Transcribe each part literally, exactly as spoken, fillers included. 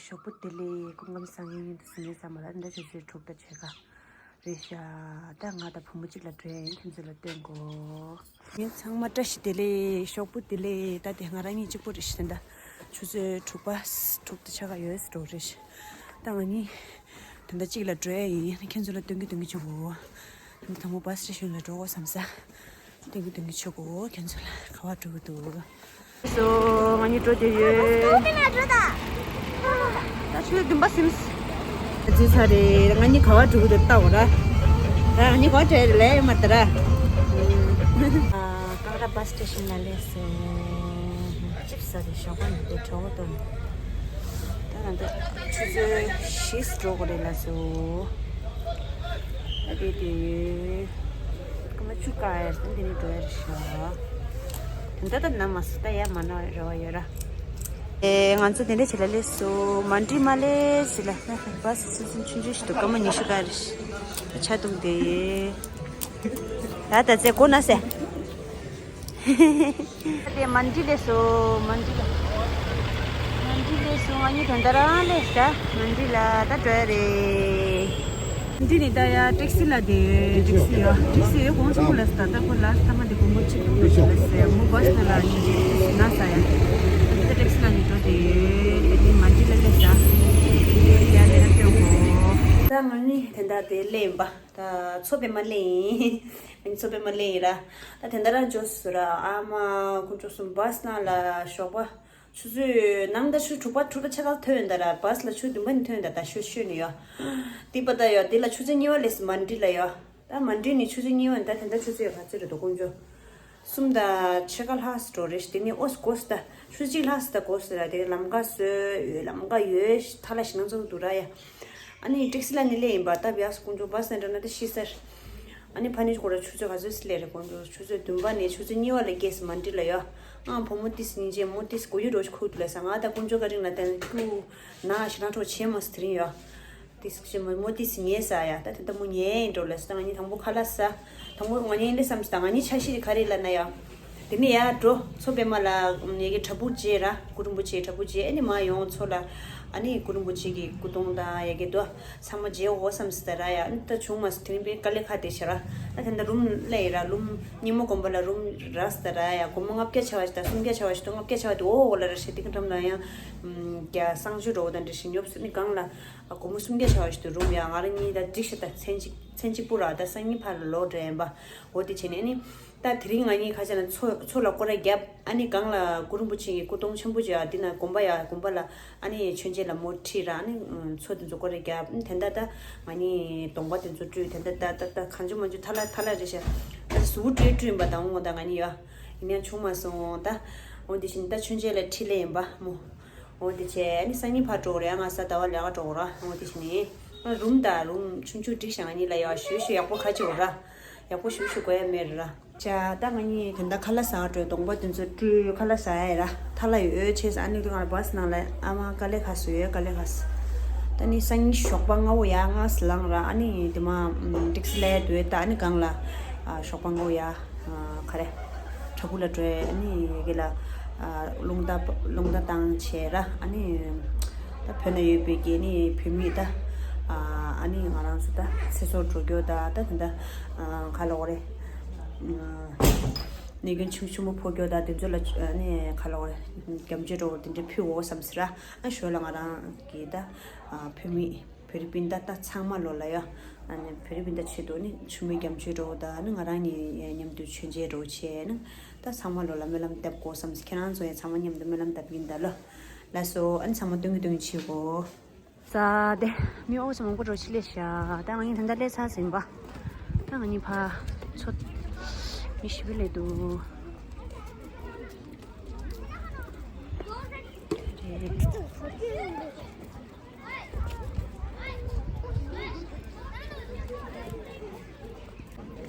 ཞོགས་པ་བདེ་ལེགས། སྐུ་ཁམས་བཟང་ངན། ཉིན་དུ་སི་ངན་ས་མ་ལ་འདྲ་ཆུ་ཚོད་དྲུག་དང་ཕྱེད་ཀ་རེད་ཤག་ད་ང་དང་བུ་མོ་གཅིག་ལ་འགྲོ་ཡིན། ཁྱེད་ཚོ་ལ་སྟོན་གོ། ངས་ཚང་མ་བཀྲ་ཤིས་བདེ་ལེགས། ཞོགས་པ་བདེ་ལེགས། ད་དེ་ང་རང་གཉིས་གཅིག་པོ་རེད་ཤག་ད་ཆུ་ཚོད་དྲུག་པ་དྲུག་དང་ཕྱེད་ཀ་ཡོད་འགྲོ་རེད་ཤག་ད་ང་གཉིས་དེ་འདྲ་གཅིག་ལ་འགྲོ་ཡ་ཡིན། ཁྱེད་ཚོ་ལ་སྟོན་གི་སྟོན་གི་བྱུང་གོ། དང་པོ་བྷ་སི་སི་ཊེ་ཤན་ལ་འགྲོ་དགོས་བསམ་ས། ཏིང་གི་ཏིང་གི་ཆོག་གོ། ཁྱེད་ཚོ་ལ་ག་བ་འགྲོ་གི་འདུག་སོ་ང་གཉིས་འགྲོ་དེ་ཡོད། ད་ཆུ་ཚོད་བདུན་པ་ཟིན། ཚུད་ས་རེད། ང་གཉིས་ག་བ་འགྲོ་གི་འདུག་ལྟ་འོ་ར། ད་ང་གཉིས་ག་བ་འགྲོ་ཡ་རེད་ལས་ཡོད་མ་རེད་ད་ར། ཀ་ར་བྷ་སི་སི་ཊེ་ཤན་ལ་སླེབས་སོང་། ཅིབ་ཟ་དེ་ཞོགས་པ་ནས་དེ་གྲོད་ཁོག་ལྟོགས་ནས། ད་ང་ཚོ་ཆུ་ཚོད་བཞི་འགྲོ་དགོས་རེད་ལགས་སོ། ཨ་དེ་དེ་ཡོད། སྐར་མ་བཅུ་ཀ་ཡར་ཙམ་དེ་ནས་འགྲོ་ཡ་རེད་ཤག་ད་ལྟ་ན་མ་སོང་། ད་ཡར་མ་ན་རེ་བ་ཡོད་ར། ཨེ་ང་ཚོ་དེ་འདྲ་བྱེད་ལ་སླེབས་སོང་། མ་འགྲིག་མ་ལེ་ཟེར་ལ་བྷ་སི་ཚུན་ཚོད་ཆུང་ཆུང་ཞིག་འདུག་སྐར་མ་ཉི་ཤུ་ཀ་རེད། ཆ་གཏུམ་དེ་ད་ད་ཚེ་གོ་ན་ཟེ། དེ་མན་ཌི་སླེབས་སོང་། མན་ཌི་ལ། མན་ཌི་སླེབས་སོང་། ང་གཉིས་ད་ལྟ་རང་སླེབས་ཤག་མན་ཌི་ལ་ད་འགྲོ་ཡ་རེད། མན་ཌི་ནས་ད་ཡ་ཊེག་སི་ལ་དེ་ཊེག་སི་ཡོད། ཊེག་སི་ཡོད་གོང་ཆེན་པོ་ལ་ད་ལྟ་ཁོ་ལ་ཐ་མ་དེ་དགོང་མོ་གཅིག་ཏུ་འགྲོ་ཞིག་ལ་ཟེར་མོ་བྷ་སི་ནང་ལ་གཉིས་ཀྱི་ཊེག་སི་ན་ས་ཡ། ད་ཊེག་སི་ལ་གཉིས་འགྲོ་དེ་ཡོད། དེ་ནས་མན་ཌི་ལ་སླེབས་ཤག་ཡ་ལས་ད་སྟོན་གོ། ད་ང་གཉིས་དེ་འདྲ་དེ་སླེབས་ཡིན་པ། ད་མཚོ་པདྨ་གླིང་ཡིན། མཚོ་པདྨ་གླིང་ཡིན་ར། ད་དེ་འདྲ་རང་འཇོག་སུ་ར། ཨ་མ། དཀོན་མཆོག་གསུམ། བྷ་སི་ནང་ལ་ཞོགས་པ་ཆུ་ཚོད་ནམ་ཟླ་ཆུ་དྲུག་པ་དྲུག་པ་ཆ་ཚང་ཐོན་ཡོད་ད་ར། བྷ་སི་ལ་ཆུ་བདུན་པ་ནས་ཐོན་ཡོད་ད། ད་ཤོད་ཤོད་ནས་ཡོད། དེ་པ་ད་ཡོད། དེ་ལ་ཆུ་ཚོད་གཉིས་པ་ལས་སི་མན་ཌི་ལ་ཡོད། ད་མན་ཌི་ནས་ཆུ་ཚོད་གཉིས་པ་ནས་ད་དེ་འདྲ་ཆུ་ཚོད་ཡོད་ག་ཚོད་རེད་དོ་དཀོན་མཆོག་གསུམ་དང་ཕྱེད་ཀ་ལྷག་ཙམ་འགྲོ་རེད། དེ་ནས་ཨོ་སི་གོ་སི་ད་ཆུ་གཅིག་ལྷག་ཙམ་ད་གོ་སི་ར། དེ་ལམ་ཁ་བཟོས་ཡོད། ལམ་ཁ་ཡོད། ཐ་ལ་ཞིག་ནང་ཚུགས་འདུག་ར་ཡ། ཨ་ནི་ཊེག་སི་ལ་ནི་སླེབས་ཡིན་པ། ད་བྱས་ཙང་དཀོན་མཆོག་བྷ་སི་ནས་འགྲོ་ན་ད་ཤི་ས་རེད། ཨ་ནི་ཕ་ནི་ཁོ་ར་ཆུ་ཚོད་ག་ཚོད་སླེབས་རེད། དཀོན་མཆོག་ཆུ་ཚོད་བདུན་པ་ནས་ཆུ་ཚོད་གཉིས་པ་ལ་སྐྱེས་སི་མན་ཌི་ལ་ཡོད། ཨང་བུ་མོ་ཏིས་སྙིང་རྗེ། མོ་ཏིས་གོ་ཡུ་རོ་ཁུ་ཏུ་ལ་ས་ང་ད་དཀོན་མཆོག་ག་རིང་ལ་ད་ཁྱུ་ན་ཞིག་ནང་འགྲོ་བྱེད་མ་སི་དེ་རིང་ཡོད། ཏིས་ཀྱི་མོ་མོ་ཏིས་ཉལ་ས་ཡ། ད་དེ་ད་མོ་ཉལ་ཡིན་འགྲོ་ལ་ས། ད་ང་གཉིས་དང་པོ་ཁ་ལག་ཟ། དང་པོ་ང་གཉིས་འདི་བསམ་སི་ད་ང་གཉིས་ཆ་ཤས་ག་རེ་ལ་ན་ཡ། དེ་ནས་ཡར་འགྲོ། མཚོ་པདྨ་ལ་ཡ་གི་བྲག་ཕུག་མཇལ་ར། གུ་རུ་རིན་པོ་ཆེའི་བྲག་ཕུག་མཇལ། ཨ་ནི་མར་ཡོང་མཚོ་ལ། ཨ་ནི་གུ་རུ་རིན་པོ་ཆེ་གི་སྐུ་གདུང་དང་ཡ་གི་དོ་ཚང་མ་མཇལ་འོ་བསམ་སི་ད་ར་ཡ། ཨ་ནི་ད་བྱུང་མ་སི་དེ་རིང་པའི་དཀའ་ལས་ཁག་དེ་བྱ་ར། ད་དེ་འདྲ་རུམ་སླེབས་ཡི་ར། རུམ་སྙེ་མོ་དགོན་པ་ལ་རུམ་རག་སི་ད་ར་ཡ། སྒོར་མོ་ལྔ་བརྒྱ་ཆ་བ་ཞིག་ད་སུམ་བརྒྱ་ཆ་བ་ཞིག་ད། ལྔ་བརྒྱ་ཆ་བ་དེ་འོ་འོ་ལ་ར་ཤ་དེ་གི་འགྲམ་ལ་ཡང་རྒྱ་གསང་སྤྱོད་འགྲོ་བ་དང་འདྲ་ཞིག་ཉོབ་སི་ནི་གང་ལ། ཨ་སྒོར་མོ་སུམ་བརྒྱ་བྱ་བ་ཞིག་ཏུ་རུམ་ཡ། ང་རང་གཉིས་ད་འགྲིག་ཤག་ད་མཚན་གཅིག་མཚན་གཅིག་པུ་ར། ད་སང་ཉིན་ཕར་ལོག་འགྲོ་ཡིན་པ། འོ་དེ་བྱས་ནས་ཨ་ནི། ད་དེ་རིང་ང་གཉིས་ཁ་ཤས་ལ་མཚོ་མཚོ་ལ་སྐོར་ར་བརྒྱབ། ཨ་ནི་སྒང་ལ་གུ་རུ་རིན་པོ་ཆེ་གི་སྐུ་གདུང་ཆེན་པོ་ཅིག་ཡ། འདི་ན་དགོན་པ་ཡ། དགོན་པ་ལ་ཨ་ནི་མཆོད་མཇལ་ལ་མོ་ཁྲིད་ར། ཨ་ནི་མཚོ་དེ་ཚོ་སྐོར་ར་བརྒྱབ། དེ་འདྲ་ད་ང་གཉིས་གདོང་པ་དེ་ཚོ་བཀྲུས། དེ་འདྲ་ད་ད་ད་གང་བྱུང་མང་བྱུང་ཐ་ལ་ཐ་ལ་རེད་ཤག་ད་གཟུགས་པོ་བཀྲུས་བཀྲུས་ཡིན་པ་དང་འོ་ད་ང་གཉིས་ཡ། ཡིན་ཡང་བྱུང་མ་སོང་ད། འོ་དེ་བཞིན་ད་མཆོད་མཇལ་ལ་ཁྲིད་ལེ་ཡིན་པ་མོ། འོ་དེ་བྱས་ཨ་ནི་སང་ཉིན་ཕར་འགྲོ་རེད། ང་གཟའ་ཟླ་བ་ལས་ཀ་འགྲོ་ར། འོ་དེ་བྱས་ནས་ང་རུམ་ད་རུམ་ཆུང་ཆུང་སྒྲིག་ཤག་ང་གཉིས་ལ་ཡ་ཞུ་ཞུ་ཡག་པོ་ཁ་ཅིག་འོ་ར། ཡག་པོ་ཞུ་ཞུ་དགོས་ཡ་མེད་ར། ཅ་ད་ང་གཉིས་དེ་འདྲ་ཁ་ལག་ཟ་འགྲོ། གདོང་པ་དེ་ཚོ་བཀྲུས་ཁ་ལག་ཟ་ཡ་ཡ་ར། ཐ་ལ་ཡོད་ཆེ་ས། ཨ་ནི་ང་བྷ་སི་ནང་ལ་ཨ་མ་དཀའ་ལས་ཁག་སོ་ཡོད། དཀའ་ལས་ཁག་སོ། ད་ནི་སང་ཉིན་ཞོགས་པ་སྔ་བོ་ཡ་ང་སི་ལངས་ར། ཨ་ནི་དེ་མ་ཊེག་སི་ལ་ཡ་འགྲོ་ཡ། ད་ཨ་ནི་སྒང་ལ་ཞོགས་པ་སྔ་བོ་ཡ། ག་རེ། བྲག་ཕུག་ལ་འགྲོ་ཡ། ཨ་ནི་ཡ་གི་ལ་རླུང་རྟ་རླུང་རྟ་བཏང་བྱས་ར། ཨ་ནི་ད་བོད་ན་ཡོད་པའི་གི་ནི་བོད་མི་ད་ཨ་ནི་ང་རང་ཚོ་ད་ཚེ་སྲོག་འགྲོ་རྒྱུ་ད་ད་དེ་འདྲ་ག་ལ་འོ་རེད། ནད་རྐྱེན་ཆེན་ཆེན་པོ་ཕོག་རྒྱུ་ད་དེ་ཚོ་ལ་ཨ་ནི་ག་ལ་འོ་རེད། སྐྱབས་འཇུག་འགྲོ་དེ་འདྲ་ཕུལ་འོ་བསམ་ཟེར་ར། ཨ་ཞོར་ལ་ང་རང་གི་ད་བོད་མི། བེ་རི་པིན་ད་ད་ཚང་མ་ལོ་ལ་ཡ། ཨ་ནི་བེ་རི་པིན་ད་ཆེད་དུ་ནི་ཆུ་མིག་རྒྱ་མཆོད་འགྲོ་ད་ནི་ང་རང་ཉིད་མཉམ་དུ་མཆོད་མཇལ་འགྲོ་བྱས་ནི་ད་ཚང་མ་ལོ་ལ་སྨོན་ལམ་འདེབས་དགོས་བསམ། ཁྱེད་རང་ཚོ་ཡང་ཚང་མ་མཉམ་དུ་སྨོན་ལམ་འདེབས་ཀྱིན་ད་ལོ། ལགས་སོ། ཨ་ནི་ཚང་མ་སྟོན་གྱི་སྟོན་གྱི་བྱེད་དགོས། ས་དེ་མི་ཨོ་ཚོ་མང་པོ་འགྲོ་ཆི་ལས་ཤ། ད་ང་ཡིན་ད་ལྟ་ལས་ཚར་ཟིན་པ། ད་ང་གཉིས་ཕ་ཚོ་མི་ཞིབ་ལས་འདུག་རེད།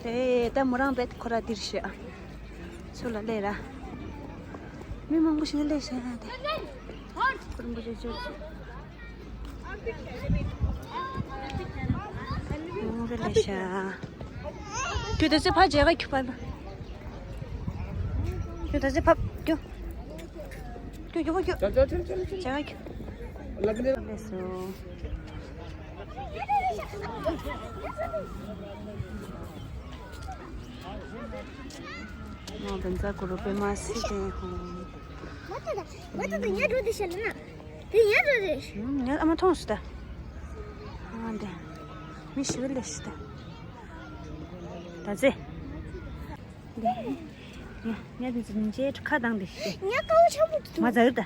དེ་ད་མོ་རང་བེད་ཁོ་ར་དིར་ཤ། ཚུར་ལ་ལས་ར། མི་མང་པོ་ཞིག་ལས་ཤ་དེ། ཁོ་རང་པོ་ཅོ་ཅོ། མོ་ར་ལས་ཤ། ཁྱོད་དེ་ཚེ་ཕ་རྒྱལ་ཁ་ཁྱུ་ཕ་ན། ཁྱོད་དེ་ཚེ་ཕ་ཁྱུ། ཁྱོད་ཁྱུ་ཕ་ཁྱུ། རྒྱལ་ཁ་ཁྱུ། ལགས་སོ། ང་བན་ཛ་གུ་རུ་པད་མ་སི་ཏན་ཧོ། མ་ཏ་ད། མ་ཏ་ད་ཉ་འགྲོ་དེ་ཤ་ལ་ན། དེ་ཉ་འགྲོ་རེད། ཉ་ཨ་མ་མཐོང་སུ་ད། ཨ་འདི། མི་ཤི་བ་ལས་ཤི་ད། ད་ཙེ། ཉ་དེ་ཚོ་ཉིན་བྱེད་ཁ་བཏང་དེ་ཤི། ཉ་དཀར་པོ་ཆེན་པོ་འདུག་མ་ཛ་ཡོད་ད།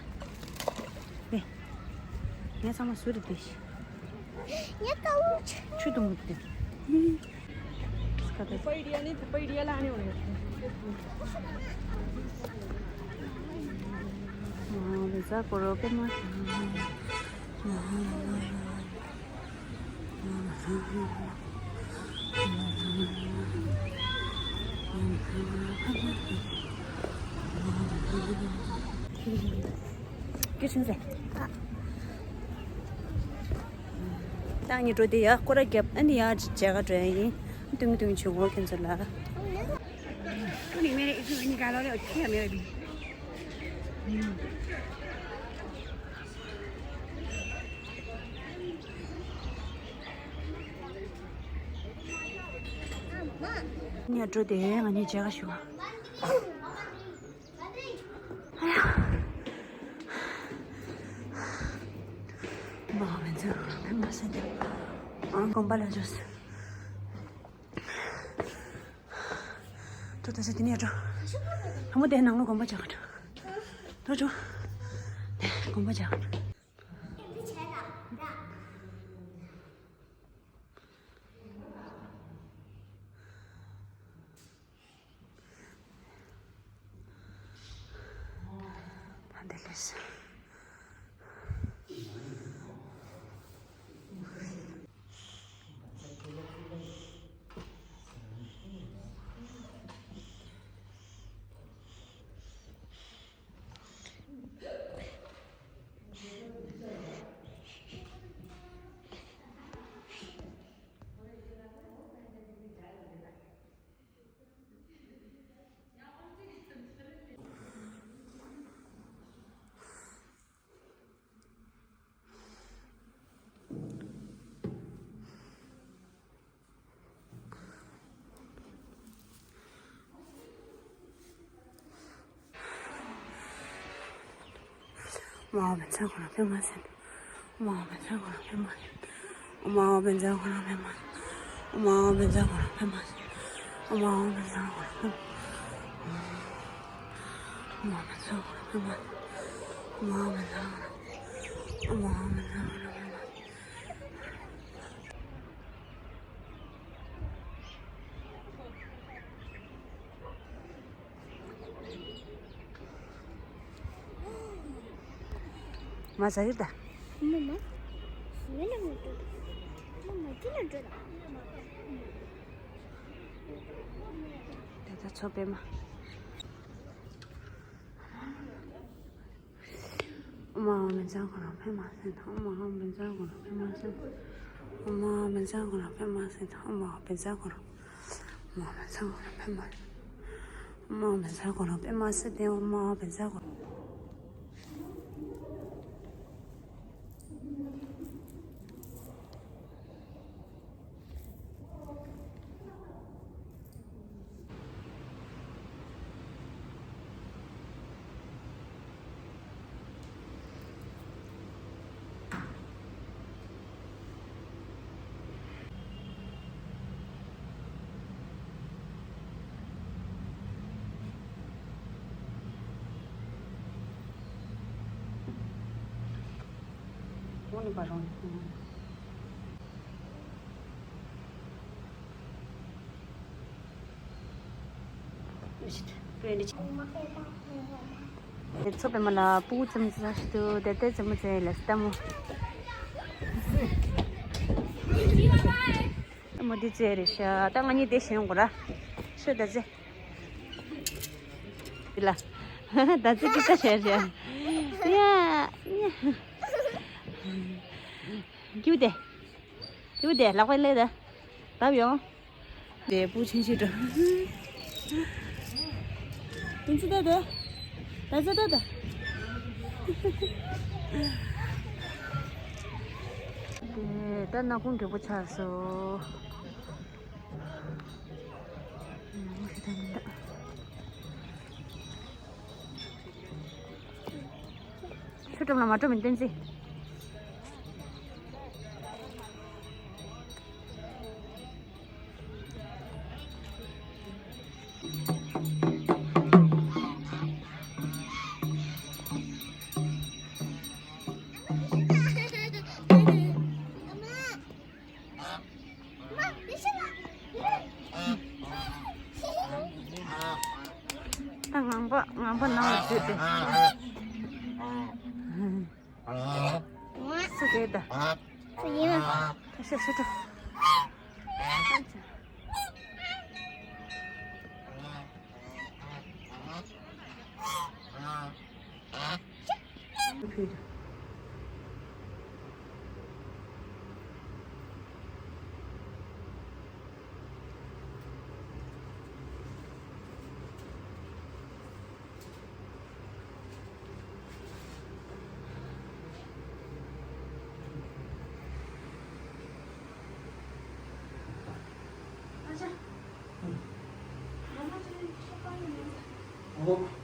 དེ། ཉ་ཚང་མ་སུ་རེད་དེ་ཤི། ཉ་དཀར་པོ་ཆེ། ཆུ་དུང་དེ། སྐད་དེ། ཨ་ལེ་ཛ་གོ་རོ་པེ་མ། སྐད་ཆུང་ཟེར། ད་ངས་འགྲོ་དེ་ཡ་སྐོར་ར་རྒྱབ་ཨ་ནི་ཡ་མཇལ་ག་འགྲོ་ཡ་ཡིན། ཏུང་ཏུང་བྱུང་ངོ་ཁྱེད་ཚོ་ལ། ཉ་འགྲོ་དེ་ང་གཉིས་མཇལ་ག་ཞུ་བ། མ་བན་ཚ་ཕེབས་མ་སོང་། ཨང་དགོན་པ་ལ་འགྲོ་སོང་། ཏོ་ཏོ་ཟེར་དེ་ནས་འགྲོ། ལྷ་མོ་དེ་ནང་ལ་དགོན་པ་རྒྱག་ག་འགྲོ། ཏོ་འགྲོ། དགོན་པ་རྒྱག་ག་འགྲོ། ད་འདི་ལས། མ་བན་ཚ་གོ་ར་ཕེབས་མ་སོང་། མ་བན་ཚ་གོ་ར་ཕེབས་མ་སོང་། མ་བན་ཚ་གོ་ར་ཕེབས་མ་སོང་། མ་བན་ཚ་གོ་ར་ཕེབས་མ་སོང་། མ་བན་ཚ་གོ་ར་ཕེབས་མ་སོང་། མ་བན་ཚ་གོ་ར་ཕེབས་མ་སོང་། མ་བན་ཚ་གོ་ར་ཕེབས་མ་སོང་། མ་ཟ་ཡོད་ད། མ་མ། མི་ལ་མི་འགྲོ་ད། མ་མ་ཅི་ལ་འགྲོ་ད། དེ་ད་ཚོ་པེ་མ། མ་བན་ཚ་གོ་ར་ཕེབས་མ་སོང་། མ་བན་ཚ་གོ་ར་ཕེབས་མ་སོང་། མ་བན་ཚ་གོ་ར་ཕེབས་མ་སོང་། མ་བན་ཚ་གོ་ར། མ་བན་ཚ་གོ་ར་ཕེབས་མ་སོང་། མ་བན་ཚ་གོ་ར་ཕེབས་མ་སོང་། དེ་མ་བན་ཚ་གོ་ར། འོ་ནི་པ་རོང་། ཚོ་པེ་མ་ལ་སྤུ་གུ་ཙམ་ཙམ་ཞིག་འདུག་དེ་ལྟའི་ཙམ་མོ་ཙེ་ལ་སྟ་མོ། སྟ་མོ་འདི་ཙེ་རེད་ཤག་ད་ང་གཉིས་དེ་ཞོན་དགོས་ར། ཤོད་ད་ཙེ། འདི་ལ། ད་ཙེ་ཅི་ད་ཤོད་ཤག་ཡ། ཡ། ཀྱུ་དེ། ཀྱུ་དེ་ལག་པ་ལས་ད། ལབ་ཡོང་། དེ་བུ་ཆུང་ཆུང་འགྲོ། དེ་ཚོ་ད་ད། ད་ཚོ་ད་ད། ཨེ། ད་ནག་ཁུང་མགྱོགས་པོ་ཆགས་སོང་། ཆུ་འགྲམ་ལ་མ་འགྲོ་མིན་བསྟན་འཛིན། ད་ངང་པ་ངང་པ་ནང་ལ་བསྡད་དེ། སུ་རེད་ད། ད་ཤ་ཤ་ཏོ། ཨོ།